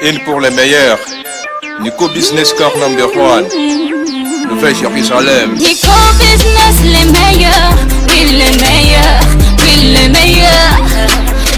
Une pour les meilleurs. Nico Business Car Number One. Nouvelle Jérusalem. Nico Business, les meilleurs. Oui, les meilleurs. Oui, les meilleurs.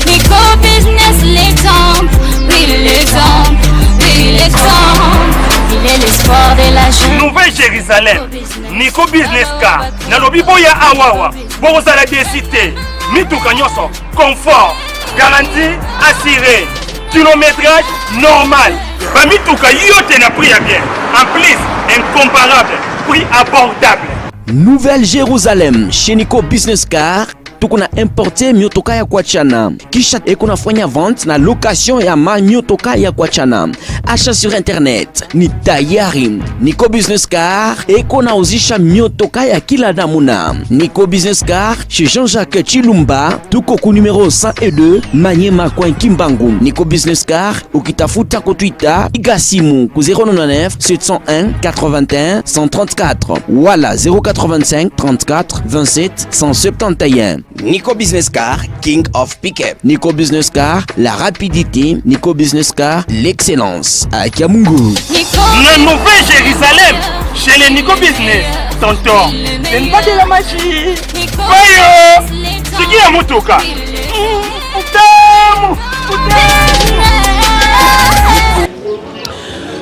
Nico Business, l'exemple. Oui, l'exemple. Oui, l'exemple. Il est l'espoir de la jeunesse. Nouvelle Jérusalem. Nico Business Car. Nalobi boya awawa. Bokozala déçu te. Mituka nyonso. Confort. Garantie assurée. Kilométrage normal. Bamituka yote na prix ya bien. En plus, incomparable. Prix abordable. Nouvelle Jérusalem chez Nico Business Car tuko na importe miotoka ya kuachana, kisha eko nafanya vente na location ya ma miotoka ya kuachana, achat sur internet ni tayari. Nico Business Car eko nauzisha miotoka ya kila namuna. Nico Business Car chez Jean-Jacques Chilumba, tuko ku numero 102 Manyema coin Kimbangu. Nico Business Car ukitafuta kutwita iga simu ku 099 701 81 134 wala 085 34 27 171. Nico Business Car, King of Pickup. Nico Business Car, la rapidité. Nico Business Car, l'excellence. Akiamungu. Nico Na Nouvelle Jérusalem, chez les Nico Business. Tonton, ce n'est pas de la magie. Nico Oyo, Business, siki ya motoka. Oui, l'exemple. Utamu, utamu.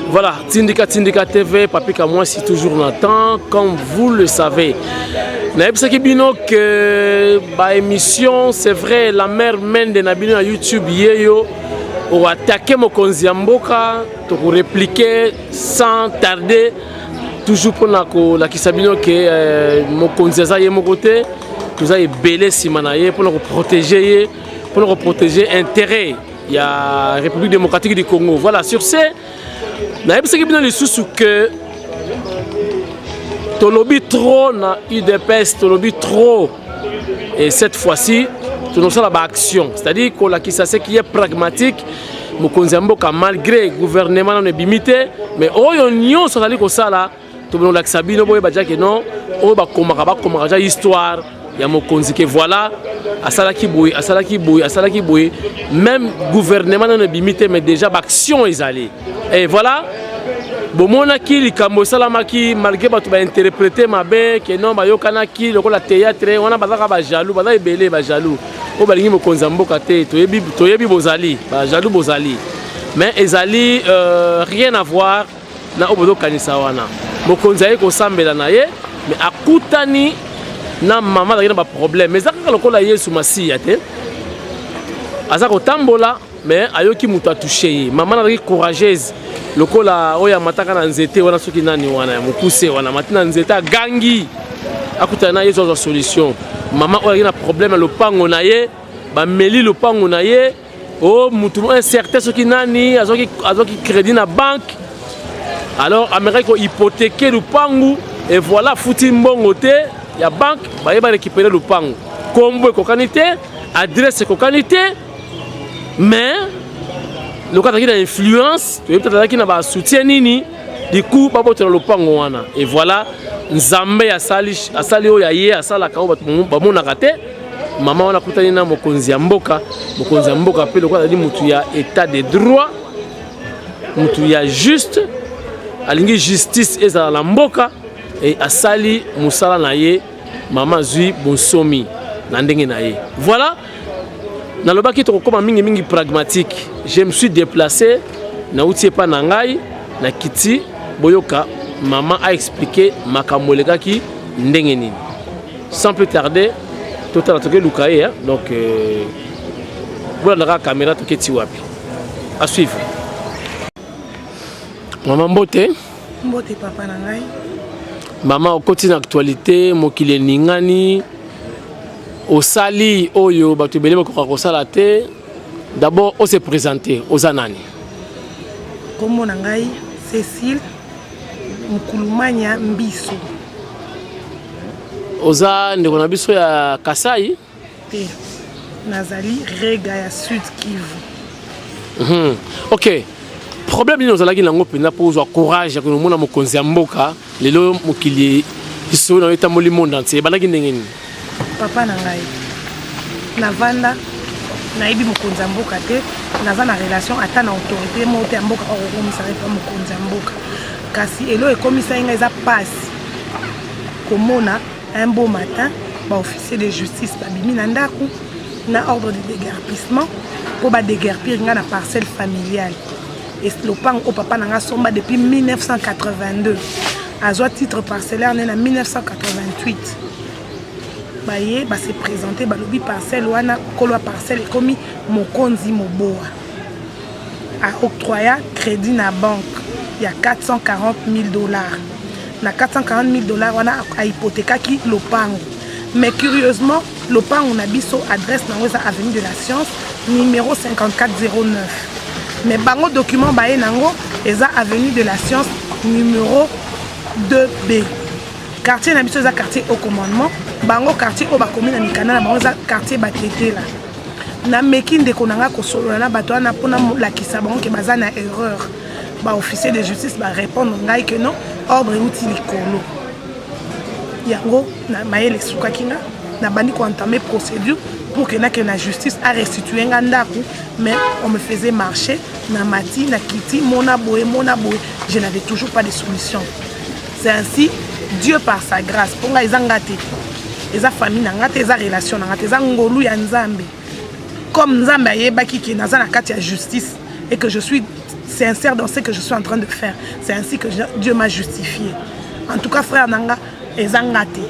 Voilà, Tindika Tindika TV, Papi Kamwasi toujours dans le temps, comme vous le savez. Nayebisaki bino que ba émission, c'est vrai, la mère Mende na bino na YouTube yeyo oattaquer mokonzi ya mboka, tokorépliquer sans tarder, toujours mpona kolakisa bino ke mokonzi aza ye moko te, toza ebele nsima na ye mpona koprotéger ye, mpona koprotéger intérêt ya République démocratique du Congo. Voilà, sur ce, nayebisaki bino lisusu ke tolobi trop na UDPS, tolobi trop, et cette fois-ci tonosala baaction, c'est-à-dire kolakisa ce qui est pragmatique. Mokonzi ya mboka, malgré gouvernement nano ebimi te, mais oyo nyonso azali kosala, tobonolakisa bino boyeba dia ke non, oyo bakomaka bakomaka ja histoire ya mokonzi ke voilà, asalaki boye, asalaki boye, asalaki boye. Même gouvernement nano ebimi te, mais déjà baaction ezali. Et voilà, bomonaki likambo esalamaki, malgré bato bainterpréter mabe ke non, bayokanaki lokola théâtre wana. Bazaka bajaloux, baza ebele bajaloux oyo balingi mokonzi ya mboka te. Toyebi, toyebi bozali bajaloux, bozali, mais ezali rien à voir na oyo bozokanisa wana. Mokonzi aye kosambela na ye, mais akutani na mama azalaki na baproblème. Eza kaka lokola Yesu Masiya te, aza kotambola, mais ayoki moto atouche ye. Mama nazalaki courageuse lokola oyo amataka na nzete wana, soki nani wana ya mokuse wana, amati na nzete, agangi, akutana na Yesu, azwa solution. Mama oyo azalaki na problème ya lopango na ye, bameli lopango na ye, o mutu incertain soki nani azwaki crédit na banque, alors amekaki kohypothéquer lupangu, et voilà, futi mbongo te ya banque, baye barécupérer lupangu, kombo ekokani te, adresse ekokani te. Mais lokola azalaki na influence, toyebi te azalaki na basoutien nini, du coup babotela lopango wana. Et voilà, Nzambe asali, asali oyo aye asalaka oyo bato bamonaka te. Mama wana akutani na mokonzi ya mboka. Mokonzi ya mboka mpe lokola azali motu ya état de droit, motu ya juste, alingi justice ezala na mboka, e asali mosala na ye. Mama azwi bonsomi na ndenge na ye. Voilà, nalobaki tokokóma mingimingi pragmatique. Je me suis déplacé, nauti epa na ngai na kiti. Boyoka mama aexpliquer makambo elekaki ndenge nini. Sans plus tarder, totala, tokeluka ye. Donc bolandaka caméra, toketi wapi? À suivre. Mama, mbote. Mbote, papa na ngai. Mama, okoti na actualité, mokili eningani. Osali oyo bato ebele bakoka kosala te. D'abord ose présenter, oza nani? Nkombo na ngai Cécile Mukulumanya Mbiso. Oza ndeko na biso ya Kasai? Te, nazali Rega ya Sud Kivu. Ok, problème nini ozalaki nango mpenza mpo ozwa courage ya komona mokonzi ya mboka? Lelo mokili lisolo na yo etamboli monde entier. Ebandaki ndenge nini? Papa na ngai, navanda Nayebi mokonzi ya mboka te, naza na relation ata na autorité moko te ya mboka oyo kokomisa ngai mpa mokonzi ya mboka. Kasi eloko ekomisaki ngai eza pasi komona un beau matin ba officier de justice babimi na ndako na ordre de déguerpissement mpo ba déguerpir ngai na parcelle familiale. Lopango oyo papa na ngai asomba depuis 1982, azwa titre parcellaire ne na 1988. Baye ba se présenter, balobi parcelle wana, nkolo ya parcelle ekomi mokonzi Moboa, a octroya crédit na banque ya 440 000 $. Na 440 000 $ wana ahypothekaki lopango. Mais curieusement, lopango na biso, adresse nango eza avenue de la Science numéro 5409, mais bango document baye nango eza avenue de la Science numéro 2B. Quartier na biso eza quartier au commandement. Bango quartier oyo bakomi na mikanda na bango eza quartier Batetela. Nameki, ndeko na nga, kosolola na bato wana mpona lakisa bango ke baza na erreur. Baofficier de justice barépondre ngai ke non, ordre euti likolo. Yango na mayele esukaki nga, nabandi koentamer procédure pour ke nakende na justice arestitue nga ndako. Mais on me faisait marcher na mati na kiti, mona boye, mona boye, je n'avais toujours pas de solution. C'est ainsi, Dieu par sa grâce, mpo ngai eza nga te, eza famille na nga te, eza relation na nga te, eza ngolu ya Nzambe. Comme Nzambe ayebaki ke naza na kati ya justice et que je suis sincère dans ce que je suis en train de faire, c'est ainsi que Dieu m'a justifié. En tout cas, frère na nga, eza nga te,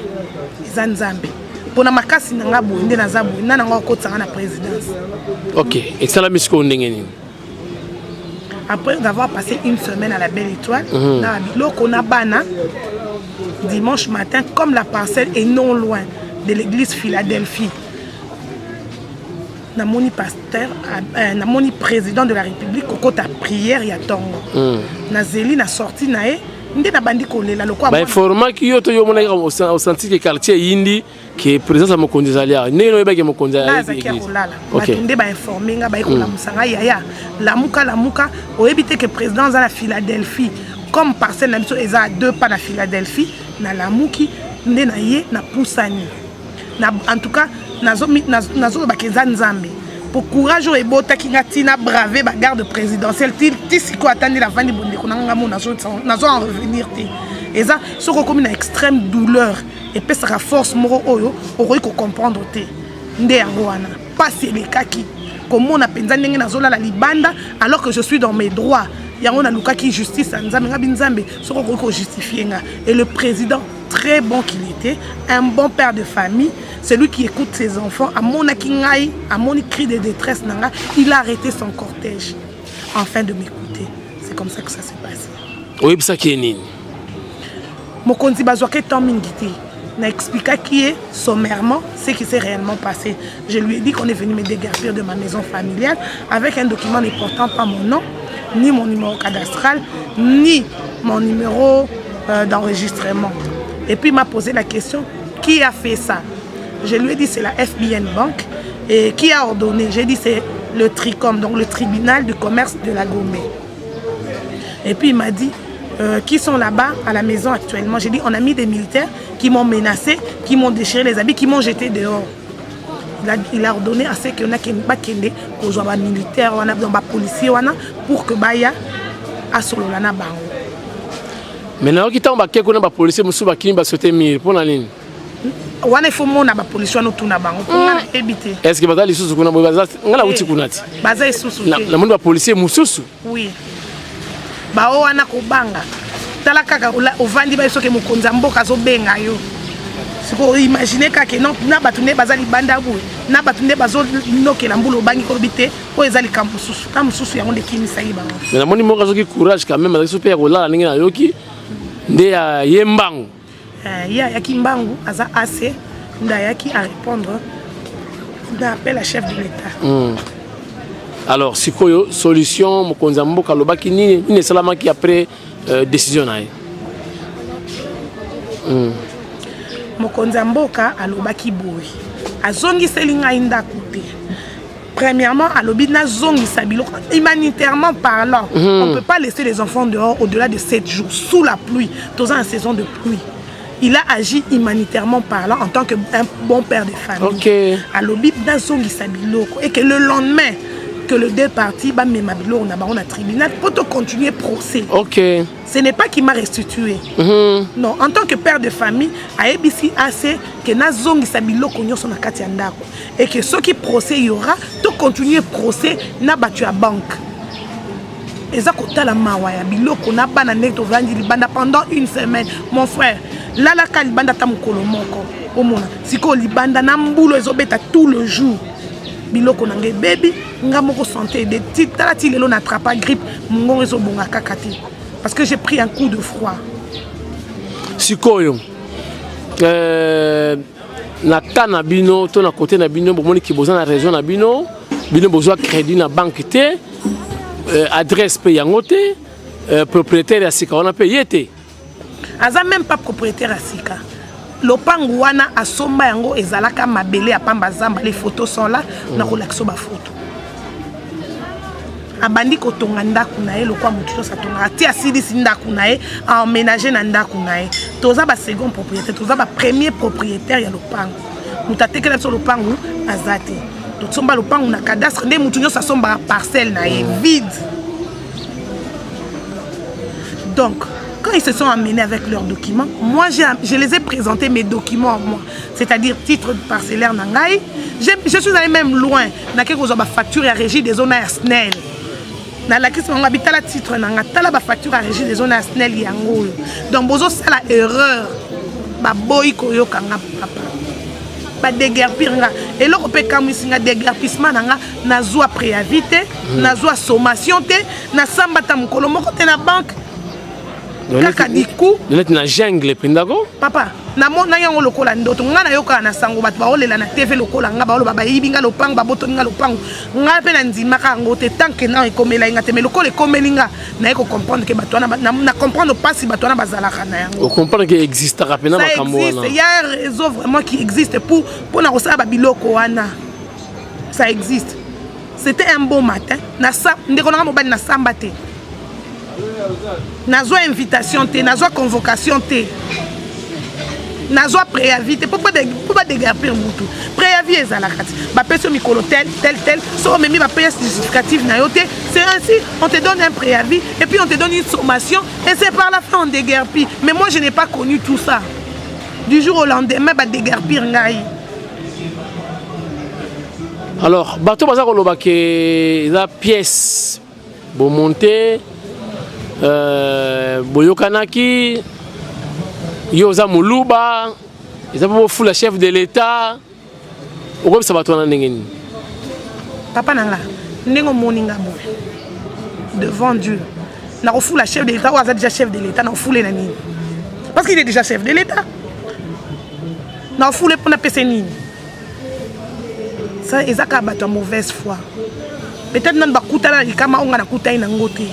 eza Nzambe. Mpona makasi na nga boye nde naza boye, nda nango akotisanga na présidence. Ok, esalami sikoyo ndenge nini? Après avoir passé une semaine à la Belle Étoile, na biloko na bana, dimanche matin, comme la parcelle est non loin de l'église Philadelphie, namoni pasteur, namoni président de la République kokota prière ya ntongo. Nazeli na sortie na ye nde nabandi kolela lokola Bainformaki yo to yo omonaki osanti ke quartier eyindi, ke présence ya mokonzi ezali awa? Ndenge oyebaki mokonzi? Nga azalaki ya kolala. Bato nde bainforme nga, baye kolamusa ngai: "Yaya, lamuka, lamuka, oyebi te ke président aza na Philadelphie?" Comme parcelle na biso eza à deux pas na Philadelphie, nalamuki nde na ye napusani na. En tout cas, nazolobaka eza Nzambe, po courage oyo ebotaki nga ntina brave bagarde présidentielle ti sikoyo, ata nde navandi bondeko na nga mo, nazo en revenir te. Eza soki okomi na extrême douleur, epesaka force moko oyo okoki kocomprendre te. Nde yango wana mpasi elekaki komona mpenza ndenge nazolala libanda alors que je suis dans mes droits. Yango nalukaki justice ya Nzambe. Ngabi: "Nzambe, soki okoki kojustifie nga." Et le président, très bon qu'il était, un bon père de famille, celui qui écoute ses enfants, amonaki ngai, amoni cri de détresse na ngai, il a arrêté son cortège afin de m'écouter. C'est comme ça que ça s'est passé. Oyebisaki ye nini? Mokonzi bazwaki temps mingi te. Na expliquaki ye sommairement ce qui s'est réellement passé. Je lui ai dit qu'on est venu me déguerpir de ma maison familiale avec un document ne portant pas mon nom, ni mon numéro cadastral, ni mon numéro d'enregistrement. Et puis il m'a posé la question: "Qui a fait ça?" Je lui ai dit: "C'est la FBN Bank." "Et qui a ordonné?" J'ai dit: "C'est le TRICOM, donc le tribunal du commerce de la Gombe." Et puis il m'a dit: "Qui sont là-bas à la maison actuellement?" J'ai dit: "On a mis des militaires qui m'ont menacé, qui m'ont déchiré les habits, qui m'ont jeté dehors." Il a ordonné à ce que bakende kozwa bamilitaire wana, donc bapolicier wana, pour que baya asolola na bango. Mais nayoki ntango bake kuna, bapolicier mosusu bakimi, basote mur. Mpo na nini? Wana ifo mona bapolicier wana, otuna bango, mpo nga nayebi te. Est ce que baza lisusu kuna boye? Baza, nga nauti kuna ti. Baza lisusu te. Namoni bapolicier mosusu. Oui, bao wana kobanga. Tala kaka, ovandi baye, soki mokonzi ya mboka azobenga yo sikoyo, imagine kaka non, na bato nde baza libanda boye, na bato nde bazonokela mbula, obangi kolobi te oyo eza likambo mosusu ta mosusu. Yango nde ekimisaki bango. Mais namoni moko azoki courage quand même, azalaki so mpe ya kolala. Ndenge nayoki nde ya ye mbangu. Ye ayaki mbangu, aza ac nde ayaki arépondre na appel à chef de l'État. Alors sikoyo solution, mokonzi ya mboka alobaki nini? Nini esalamaki après décision na ye? Mokonzi ya mboka alobaki boye: azongiseli ngai ndako te. Premièrement, alobi nazongisa biloko. Humanitairement parlant, on peut pas laisser les enfants dehors au-delà de 7 jours sous la pluie. Toza en saison de pluie. Il a agi humanitairement parlant en tant que un bon père de famille. Alobi nazongisa biloko et que le lendemain que le deux parties bamema biloko na bango na tribunal po to continuer procès. Ce n'est pas qu'il m'a restitué. Non, en tant que père de famille, ayebisi AC que nazongisa biloko nyonso na kati ya ndako et que soki procès y aura, to continuer procès na bato ya banque. Eza kotala mawa ya biloko na bana ndenge tovandi libanda pendant une semaine. Mon frère, lalaka libanda ata mokolo moko, omona sikoyo libanda na mbulu ezobeta tout le jour. Biloko na ngai ebebi, nga moko santé ede tala ti lelo na attrapa grippe, mongongo ezobonga kaka te parce que j'ai pris un coup de froid. Sikoyo na ka na bino to na côté na bino, bomoniki boza na raison na bino. Bino bozwa crédit na banque te, adresse mpe yango te, propriétaire ya sika wana mpe ye te. Aza même pas propriétaire ya sika. Lopango wana asomba yango, ezalaka mabele ya pamba, zamba. Les photos sont là, nakolakisa bafoto. Abandi kotonga ndako na ye lokwa motu nyonso atongaka, ti asilisi ndako na ye, aemménage na ndako na ye. Toza basecond propriétaire, toza bapremier propriétaire ya lopango. Moto atekela biso lopango aza te. Tosomba lopango na cadastre nde motu nyonso asombaka parcelle na ye vide. Donc quand ils se sont amenés avec leurs documents, moi je les ai présenté mes documents, moi, c'est-à-dire titre parcellaire na ngai. Je suis allé même loin, nake kozwa bafacture ya Régie des eaux na ya SNEL. Nalakisi bango abi: tala titre na nga, tala bafacture ya Régie des eaux na ya SNEL, yango oyo. Donc bozosala erreur. Baboyi koyoka nga, papa. Badéguerpir nga. Eloko mpe ekamwisi nga, déguerpissement na nga, nazwa préavis te, nazwa sommation te, nasamba ta mokolo moko te na banque, kaka diku. Neti na jungle mpenza ko. Papa, namonaki yango lokola ndoto. Ngai nayokaka na sango bato baolela na TV lokola nga, baoloba bayibi nga lopango, babotoli nga lopango. Ngai mpe nandimaka yango te tant que na ekomela nga te. Mais lokola ekomeli nga, naye kocomprendre que bato wana, na comprendre mpasi bato wana bazalaka na yango. Ocomprendre que existaka mpenza makambo wana. Il y a un réseau vraiment qui existe pour mpona kosala babiloko wana. Ça existe. C'était un beau matin, ndeko nanga mobali, nasamba te, nazwa invitation te, nazwa convocation te, nazwa préavis te. Mpo badéguerpir mutu, préavis ezalaka te. Bapesi yo mikolo tel tel tel, so omemi bapièce justificative na yo te, c'est ainsi, on te donne un préavis et puis on te donne une sommation et c'est par la fin on déguerpit. Mais moi, je n'ai pas connu tout ça. Du jour au lendemain, badéguerpir ngai. Alors bato baza koloba que eza pièce bomonte, boyokanaki, yo oza moluba, eza mpo bofula chef de l'État. Okoyebisa bato wana ndenge nini? Papa na nga, ndenge omoni nga boye devant Dieu, nakofula chef de l'État oyo aza déjà chef de l'État, nakofula na nini? Parce qu'il est déjà chef de l'État. Nakofula mpona pesa nini? Ça eza kaka bato ya mauvaise foi. Peut-être nanu bakutana na likama oyo nga nakutani nango te.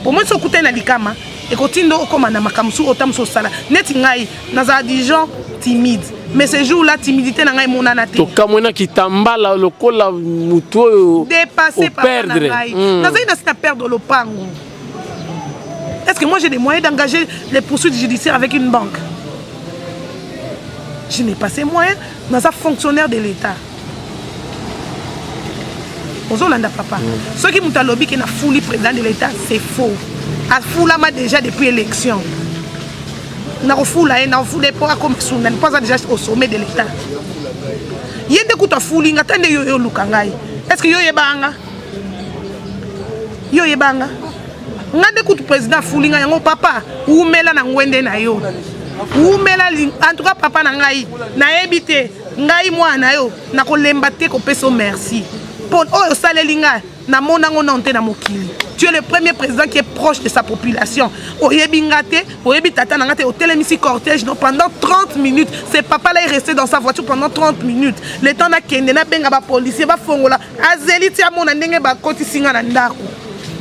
Po moi, so okutani na likama, ekotinda okóma na makambo mosusu ota mosusu osala. Neti ngai, nazala du genre timide, mais ce jour là timidité na ngai emonana te. Tokamwena kitambala lokola motu oyo dépassé, papa na ngai. Nazali nasi na perdre lopango. Est-ce que moi, j'ai des moyens d'engager les poursuites judiciaires avec une banque? Je n'ai pas ces moyens. Naza fonctionnaire de l'État. Ozolanda, papa? Soki moto alobi que nafuli président de l'État, c'est faux. Afulama déjà depuis élection. Nakofula ye, nakofula ye mpo akoma sundani, mpo aza déjà au sommet de l'État. Ye nde kutu afuli nga ta nde yo oluka ngai. Est ce que yo oyebanga nga? Yo oyebanga nga nde kutu président afuli ngai yango. Papa, wumela na ngwende na yo, wumela. En tout cas, papa na ngai, nayebi te, ngai mwana na yo, nakolemba te kopesa yo merci mpo oyo osaleli ngai. Namonango nano te na mokili. Tu es le premier président qui est proche de sa population. Oyebi nga te, oyebi tata na nga te, otelemisi cortège no pendant 30 minutes. Ce papa là est resté dans sa voiture pendant 30 minutes, le temps nakende nabenga bapolicier bafongola. Azeli ti amona ndenge bakotisi nga na ndako.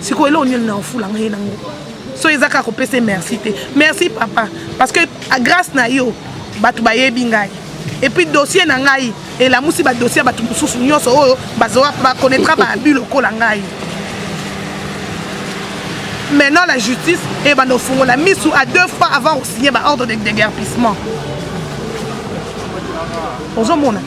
Sikoyo eloko nini na ofula ngai nango? So eza kaka kopesa merci te. Merci, papa, parce que grâce na yo, bato bayebi ngai et puis dossier na ngai elamusi badossier ya bato mosusu nyonso oyo bakonetra baabus lokola ngai. Maintenant la justice ebanda ofungola misu à deux fois avant osigne ba ordre de déguerpissement. Ozomona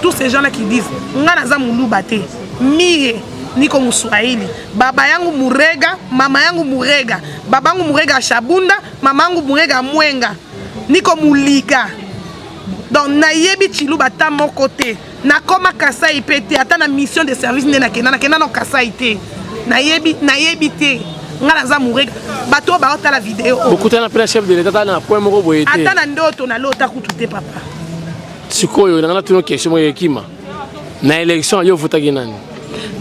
tous ces gens là qui disent nga naza muluba te, mie niko muswahili, baba yangu murega, mama yangu murega, baba yangu murega shabunda, mama yangu murega mwenga, niko mulika. Donc nayebi tshiluba ata moko te. Nakoma Kasai pe te, ata na mission de service nde nakenda, nakenda na Kasai te. Nayebi, nayebi te. Nga naza murega. Bato oyo baotala video oyo. Bokutana pe na chef de l'État ata na point moko boye te. Ata na ndoto nalota kutu te papa. Sikoyo nanga natuna question moko ekima. Na élection yo votaki nani?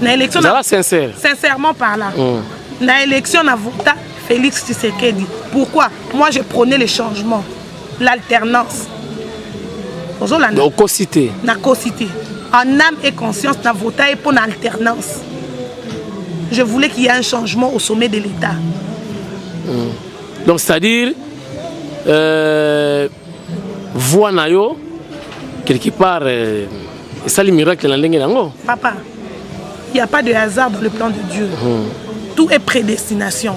Na élection Zala sincère. Sincèrement parlant. Na élection na vota Félix Tshisekedi. Pourquoi? Moi je prônais le changement, l'alternance. Ozolanda? Okosi te. Nakosi te. En âme et conscience na vota ye mpo na alternance. Je voulais qu'il y ait un changement au sommet de l'État. Donc c'est-à-dire voix na yo quelque part esali miracle na ndenge nango. Papa, il n'y a pas de hasard dans le plan de Dieu. Tout est prédestination.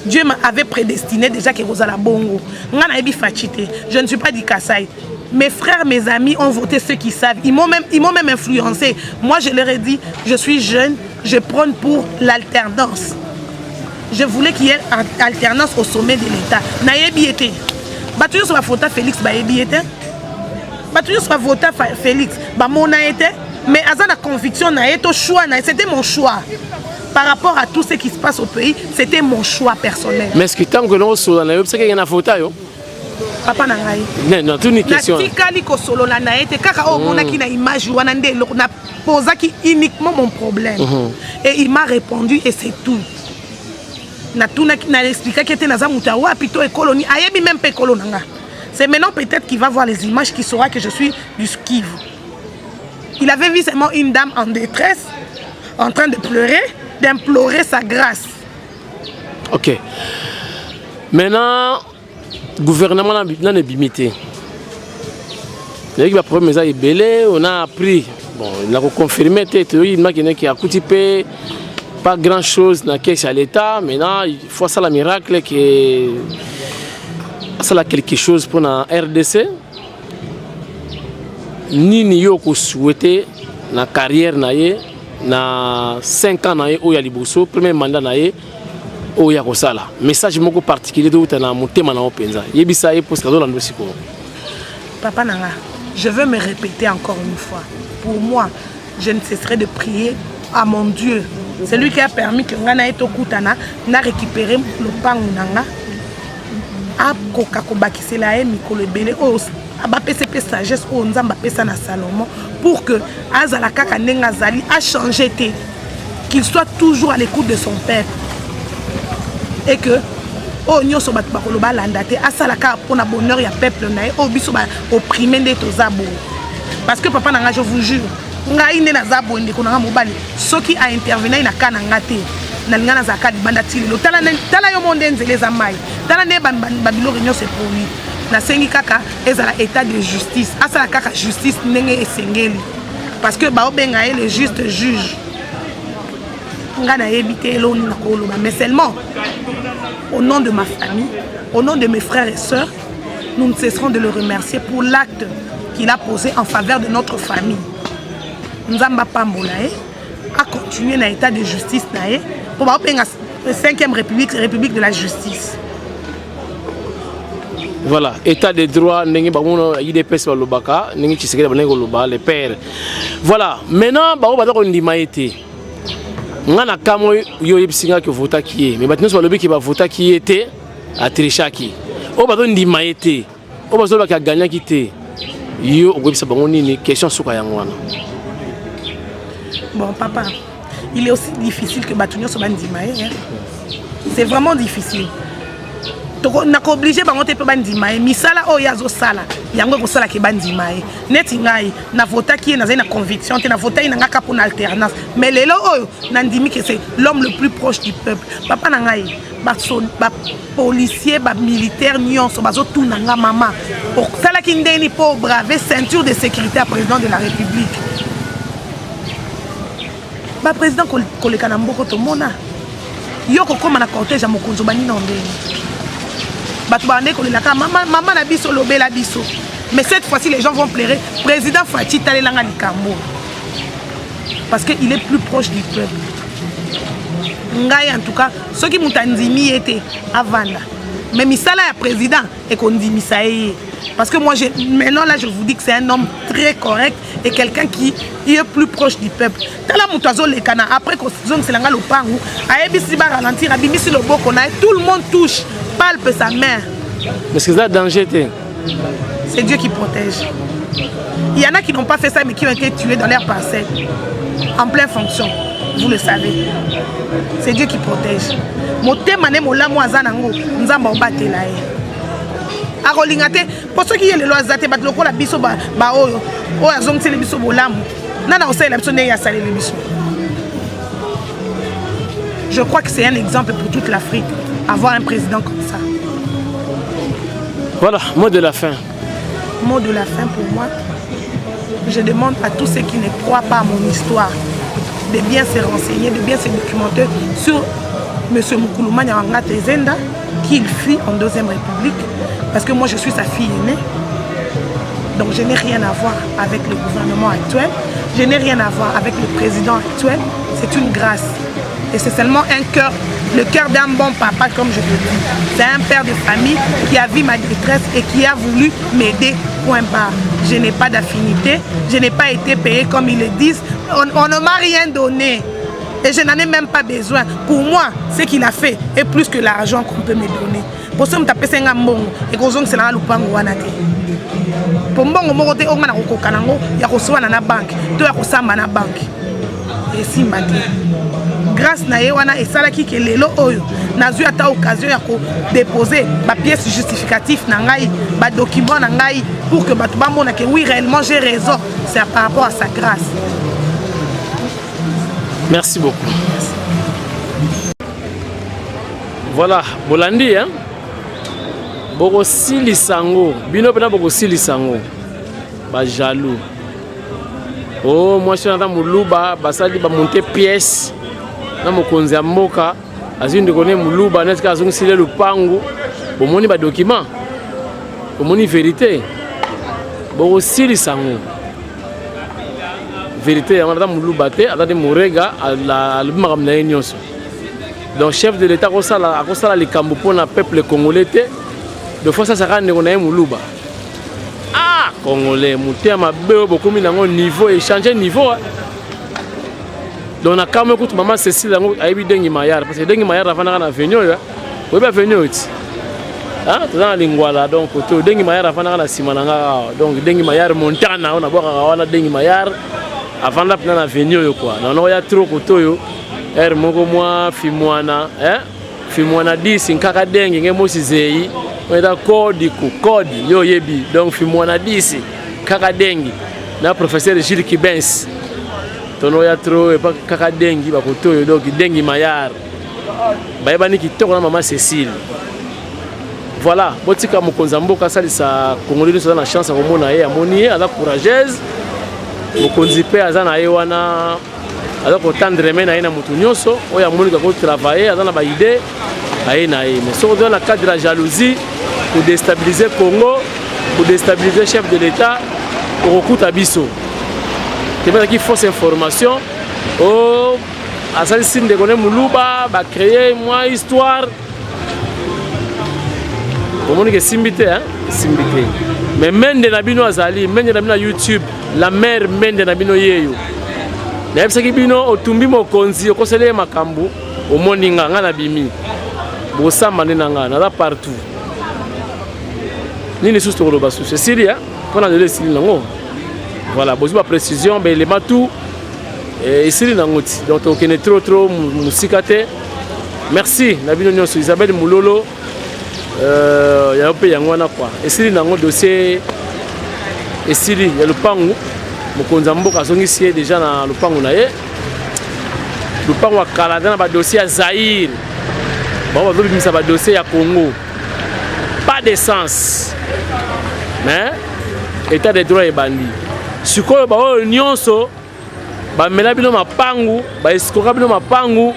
Dieu m'avait prédestiné déjà que kozala bongo. Nga nayebi Fatshi te. Je ne suis pas du Kasaï. Mes frères, mes amis ont voté ceux qui savent. Ils m'ont même influencé. Moi, je leur ai dit, je suis jeune, je prône pour l'alternance. Je voulais qu'il y ait alternance au sommet de l'État. Nayebi ete. Bato nyonso bavota Félix bayebi ete. Bato nyonso bavota Félix bamona ete. Mais aza na conviction na ye to choix na ye, c'était mon choix. Par rapport à tout ce qui se passe au pays, c'était mon choix personnel. Mais est-ce que tant que nous sommes dans le pays, c'est vota yo? Papa na ngai. Non, non, tout une question. Natikali kosolola na ye te kaka oyo omonaki na image wana nde eloko na posaki uniquement mon problème. Et il m'a répondu et c'est tout. Natunaki, na expliquaki ete naza moto ya wapi to ekolo ni ayebi même pe ekolo na nga. C'est maintenant peut-être qu'il va voir les images, qu'il saura que je suis du Kivu. Il avait vu seulement une dame en détresse, en train de pleurer, d'implorer sa grâce. Ok. Maintenant, gouvernement n'a pas Il y a problème ebele, on a appris. Bon, il a confirmé, il y a pas grand chose dans la caisse à l'État. Maintenant, il faut ça le miracle que ça la quelque chose pour la RDC. Nini yo ko souhaiter na carrière na ye na 5 ans na ye oyo ya liboso, premier mandat na ye oyo ya kosala. Message moko particulier to uta na motema na yo mpenza. Yebisa ye parce que azolanda sikoyo. Papa nanga, je veux me répéter encore une fois. Pour moi, je ne cesserai de prier à mon Dieu. C'est lui qui a permis que nga na ye tokutana, na récupérer lopango nanga. Akoka kobakisela ye mikolo ebele oyo bapesa pe sagesse oyo Nzambe apesa na Salomon pour que azala kaka ndenge azali, a changer te, qu'il soit toujours à l'écoute de son peuple et que oyo nyonso bato bakoloba alanda te, asala kaka mpona bonheur ya peuple na ye oyo biso ba opprimé nde toza boye. Parce que papa na nga, je vous jure, ngai nde naza boye, ndeko na nga mobali soki a intervenir na ka na nga te, nalinga nazalaka libanda ti lelo. Tala tala yo mo nde nzela eza mai, tala nde babiloko nyonso epoli. Nasengi kaka ezala état de justice, asala kaka justice ndenge esengeli, parce que baobenga ye le juste juge. Nga nayebi te eloko nini nakoloba, mais seulement au nom de ma famille, au nom de mes frères et sœurs, nous ne cesserons de le remercier pour l'acte qu'il a posé en faveur de notre famille. Nzambe apambola ye, a continuer na état de justice na ye, po baobenga 5e république, république de la justice. Voilà, état de droit, ndenge bango na UDPS balobaka, ndenge Tshisekedi bandenge koloba, le père. Voilà, maintenant bango baza kondima ye te. Nga na kamwe yo oyebisi nga ke votaki ye, mais bato nyonso balobi ke bavotaki ye te, atrichaki. Oyo bazondima ye te, oyo bazolobaki agagnaki te, yo okoyebisa bango nini? Question suka yango wana. Bon papa, il est aussi difficile que bato nyonso bandima ye, hein. C'est vraiment difficile. Nako obligé bango te mpe bandima ye. Misala oyo ye azosala yango ekosalaka bandima ye. Neti ngai navotaki ye, nazali na conviction te, navotaki na ngai kaka mpona alternance, mais lelo oyo nandimi ke c'est l'homme le plus proche du peuple. Papa na ngai, bapolicier, bamilitaire nyonso bazotuna nga, mama osalaki ndeni mpo obrave ceinture de sécurité ya président de la république? Baprésident koleka na mboka tomona. Yo kokoma na cortège ya mokonzi obandi na ndenge. Bato babandaki kolelaka mama, mama na biso lobela biso. Mais cette fois-ci les gens vont pleurer. Président Fatshi talelanga likambo. Parce que il est plus proche du peuple. Ngai en tout cas, soki moto andimi ye te avanda. Mais misala ya président ekondimisa ye. Parce que moi, je, maintenant là, je vous dis que c'est un homme très correct et quelqu'un qui est plus proche du peuple. Tala moto azolekana après kozongisela nga lopangu, ayebisi ba ralentir, abimisi loboko na ye, tout le monde touche, palpe sa main. Mais c'est ça danger te. C'est Dieu qui protège. Il y en a qui n'ont pas fait ça mais qui ont été tués dans leur parcelle, en pleine fonction. Vous le savez. C'est Dieu qui protège. Motema ne molamu aza nango, Nzambe obatela ye. Akolinga te, po soki ye lelo aza te, bato lokola biso ba, ba oyo, oyo azongiseli biso bolamu, nani akosalela biso ndenge asaleli biso. Je crois que c'est un exemple pour toute l'Afrique, avoir un président comme ça. Voilà, mot de la fin. Mot de la fin pour moi, je demande à tous ceux qui ne croient pas à mon histoire de bien se renseigner, de bien se documenter sur M. Moukuluma Nyawanga Zenda, qui il fut en Deuxième République, parce que moi je suis sa fille aînée. Donc je n'ai rien à voir avec le gouvernement actuel, je n'ai rien à voir avec le président actuel, c'est une grâce. Et c'est seulement un cœur, le cœur d'un bon papa, comme je te dis. C'est un père de famille qui a vu ma détresse et qui a voulu m'aider, point barre. Je n'ai pas d'affinité, je n'ai pas été payé comme ils le disent, on ne m'a rien donné. Et je n'en ai même pas besoin. Pour moi, ce qu'il a fait est plus que l'argent qu'on peut me donner. Pour ce que tu as mbongo, et qu'on c'est la lupango wana te. Po mbongo moko te onga na kokoka nango ya koswana na banque, to ya kosamba na banque. Esimba te. Grâce na ye wana esalaki ke lelo oyo nazwi ata occasion ya kodépose ba pièces justificatif na ngai, ba document na ngai pour que bato bamona ke oui réellement j'ai raison, c'est par rapport à sa grâce. Merci beaucoup. Merci. Voilà, bolandi hein? Bokosilisa yango, bino mpena bokosilisa yango. Ba jaloux. Oh, mwasi wana aza moluba, basali ba monter pièce na mokonzi ya mboka, azwi ndeko ne moluba neti kaka azongisili ye lupangu. Bomoni ba document, bomoni vérité, bokosilisa yango. Vérité yango aza moluba te, aza nde morega, alobi makambo na ye nyonso. Donc chef de l'État akosala akosala likambo mpona peuple congolais te, de fois sasaka ndeko na ye moluba. Ah, congolais motema mabe oyo bokomi nango niveau échanger niveau. Donc na kamwe kutu mama Cécile yango ayebi Dengi Mayar, parce que Dengi Mayar avandaka na avenue oyo. Oyebi avenue oyo ti? Ah, toza na Lingwala, donc to Dengi Mayar avandaka na nsima na nga awa. Donc Dengi Mayar Montana oyo nabwakaka wana, Dengi Mayar avanda mpena na avenue oyo quoi. Na noko ya trop koto oyo aire moko mwa fimwana, eh? Fimwana 10 nkaka dengi nge mosi zei oyo eza kodi ku kodi yo oyebi. Donc fimwana 10 kaka dengi na professeur Gilles Kibens tono ya trop epa kaka dengi bakoto oyo. Donc Dengi Mayar bayebani kitoko na mama Cécile. Voilà, botika mokonzi ya mboka asalisa Congolais nyonso aza na chance ya komona ye, amoni ye aza courageuse. Mokonzi mpe aza na ye wana, aza kotendre main na ye na moto nyonso oyo amoni kaka kotravailler, aza na ba idée aye na ye. Mais soki oza na cadre ya jalousie, kodestabiliser Congo, kodestabiliser chef de l'État, okokuta biso. Tebazaki fausse information, oh, asalisi ndeko ne moluba, ba créer mwa histoire. Omoni ke simbi te, hein? Simbi te. Mais mende na bino azali, mende na bino na YouTube, la mère mende na bino yeyo. Nayebisaki bino otumbi mokonzi, okoseli ye makambo, omoni nga, nga na bimi. Bosamba nde na nga, naza partout. Nini susu tokoloba susu? Esili, hein? Mpona lelo esili nango. Voilà, bozwi ba précision, ba élément tout. Esili nango ti. Donc tokende trop trop mosika te. Merci na bino nyonso. Isabelle Mulolo, ya mpe yango wana quoi. Esili nango dossier esili ya lupangu. Mokonzi ya mboka azongisi ye déjà na lupangu na ye. Lupangu ya kala na ba dossier ya Zaïre. Bango bazobimisa ba dossier ya Congo. Pas de sens. Mais état de droit ebandi. Sikoyo ba oyo nyonso bamela bino mapangu, ba escroquer bino mapangu,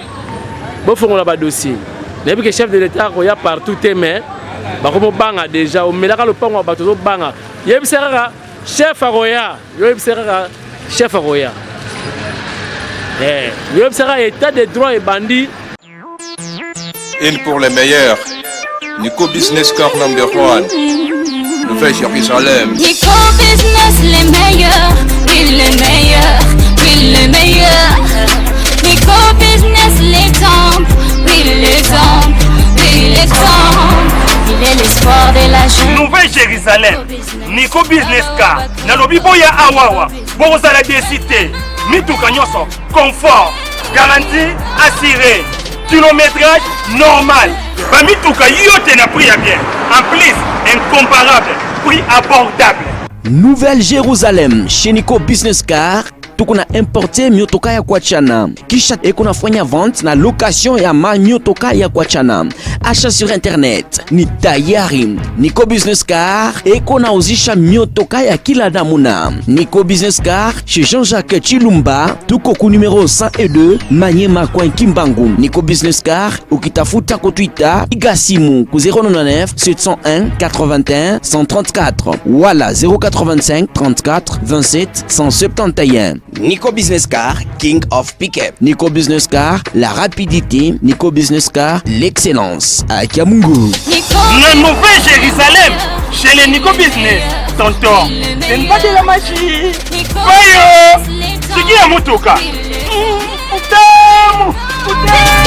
Bofongola ba dossier. Nayebi ke chef de l'État akoya partout te, mais bakomobanga déjà. Omelaka lopango ya bato, ozobanga. Yebisa kaka chef akoya, yoyebisa kaka chef akoya. Eh, yoyebisa kaka état de droit ebandi. Une pour les meilleurs. Nico Business Car number one. Nouvelle Jérusalem. Nico Business, les meilleurs, oui les meilleurs, oui les meilleurs. Nico Business, l'exemple, oui l'exemple, oui l'exemple. Il est l'espoir de la jeunesse. Nouvelle Jérusalem, Nico Business Car, nalobi boya awawa, bokozala déçus te. Mituka nyonso confort, garantie, assuré, kilométrage normal, bamituka yo te na prix ya bien, en plus incomparable, prix abordable. Nouvelle Jérusalem, chez Nico Business Car, tuko na importe miotoka ya kuachana, kisha eko nafanya vente na location ya ma miotoka ya kuachana. Achat sur internet ni tayari. Nico Business Car eko nauzisha miotoka ya kila namuna. Nico Business Car chez Jean-Jacques Chilumba, tuko ku numéro 102 Manyema coin Kimbangu. Nico Business Car, ukitafuta ku Twitter, piga simu ku 099 701 81 134 wala 085 34 27 171. Nico Business Car, King of Pickup. Nico Business Car, la rapidité. Nico Business Car, l'excellence. Akiamungu. Nico Na Nouvelle Jérusalem, chez les Nico Business, tonton, ce n'est pas de la magie. Nico Oyo, Business, siki ya motuka. l'exemple. Utamu, utamu.